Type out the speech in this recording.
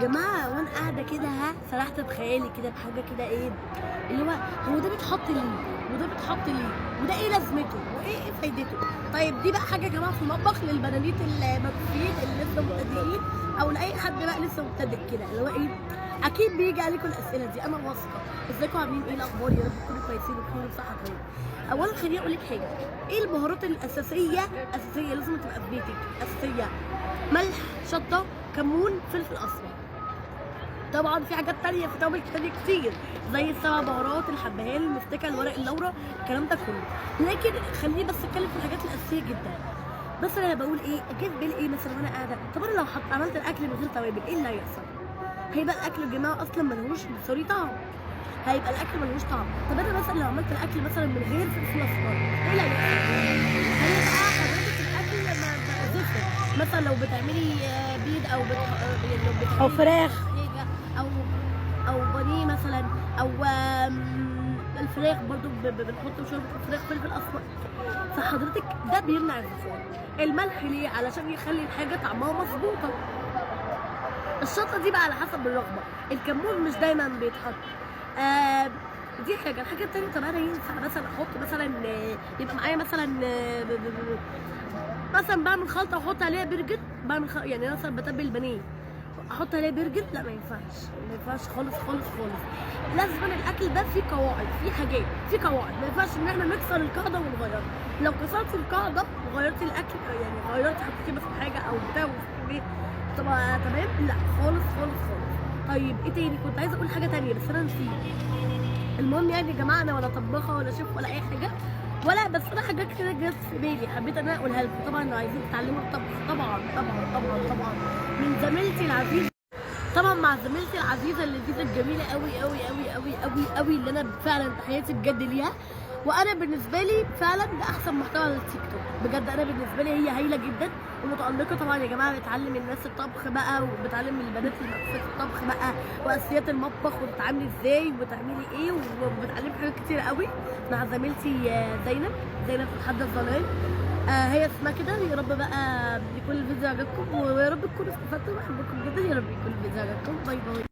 جماعة وانا قاعدة كده ها سرحت بخيالي كده بحاجة كده، ايه اللي هو هو ده بيتحط ليه وده بيتحط ليه وده ايه لازمته وايه فايدته؟ طيب دي بقى حاجة يا جماعة في المطبخ للبنانيت المكفوفين اللي لسه مبتدئين او لاي حد بقى لسه مبتدئ كده، اللي هو ايه اكيد بيجي عليكم الاسئلة دي، انا واثقة. ازيكم عاملين ايه؟ الاخبار؟ يا رب تكونوا كويسين وبخير وبصحه طيبة. اولا خليني اقول لك حاجة، ايه البهارات الاساسية اساسية لازم تبقى في بيتك؟ اساسية ملح، شطه، كمون، فلفل اسمر. طبعا في حاجات تانية، في توابل تانية كتير زي السبع بهارات، الحبهان، المستكة، الورق اللورا، الكلام ده كله، لكن خليني بس اتكلم في الحاجات الاساسية جدا. بس انا بقول ايه، جه في بالي ايه مثلا وانا قاعدة، طب انا لو عملت الاكل من غير توابل ايه اللي هيحصل؟ هيبقى الاكل يا جماعة اصلا ملهوش sorry طعم، هيبقى الاكل ملهوش طعم. طب انا مثلا لو عملت الاكل مثلا من غير فلفل اسمر ايه اللي هيحصل؟ هيبقى حضرتك الاكل زفر. مثلا لو بتعملي بيض او يعني لو بتعملي او فراخ حاجة او بانيه مثلا، او الفراخ برضو بنحط شوربة الفراخ فلفل اسمر. فحضرتك ده بيمنع الزفار. الملح ليه؟ علشان يخلي الحاجة طعمها مظبوطة. الشطه دي بقى على حسب الرغبة، الكمون مش دايما بيتحط. دي حاجة. الحاجة التانية، طب انا ينفع مثلا احط مثلا يبقى معايا مثلا مثلا بعمل خلطه واحط عليها برجر، بعمل يعني انا مثلا بتبل البانيه احط عليه برجر؟ لا ما ينفعش، ما ينفعش خالص خالص خالص. لازم الاكل ده فيه قواعد، فيه حاجات، فيه قواعد، ما ينفعش ان احنا نكسر القاعدة ونغيرها. لو كسرتي القاعدة وغيرتي الاكل، يعني غيرتي حطيتي مثلا حاجة او بتاع طبعا تمام؟ لا خالص خالص خالص. طيب ايه تاني؟ كنت عايزه اقول حاجة تانية بس انا نسيت. المهم يعني يا جماعة انا ولا طباخه ولا شيف ولا اي حاجة ولا، بس انا حاجات كده جت في بالي حبيت ان انا اقولها لكم. طبعا لو عايزين تتعلموا الطبخ طبعا طبعا طبعا طبعا من زميلتي العزيزة، طبعا مع زميلتي العزيزة اللذيذة الجميلة قوي قوي قوي قوي قوي قوي اللي انا فعلا تحياتي بجد ليها، وانا بالنسبة لي فعلا ده احسن محتوى على التيك توك بجد. انا بالنسبة لي هي هايلة جدا ومتالقه. طبعا يا جماعة بتعلم الناس الطبخ بقى، وبتعلم البنات المكفوفات الطبخ بقى، واساسيات المطبخ، وبتتعاملي ازاي وبتعملي ايه، وبتعلم حاجات كتير قوي مع زميلتي زينب، زينب في الحد الظلام. هي اسمها كده. يا رب بقى يكون الفيديو عجبكم، ويا رب تكونوا استفدتوا. بحبكم جدا، يا رب يكون الفيديو عجبكم. bye bye.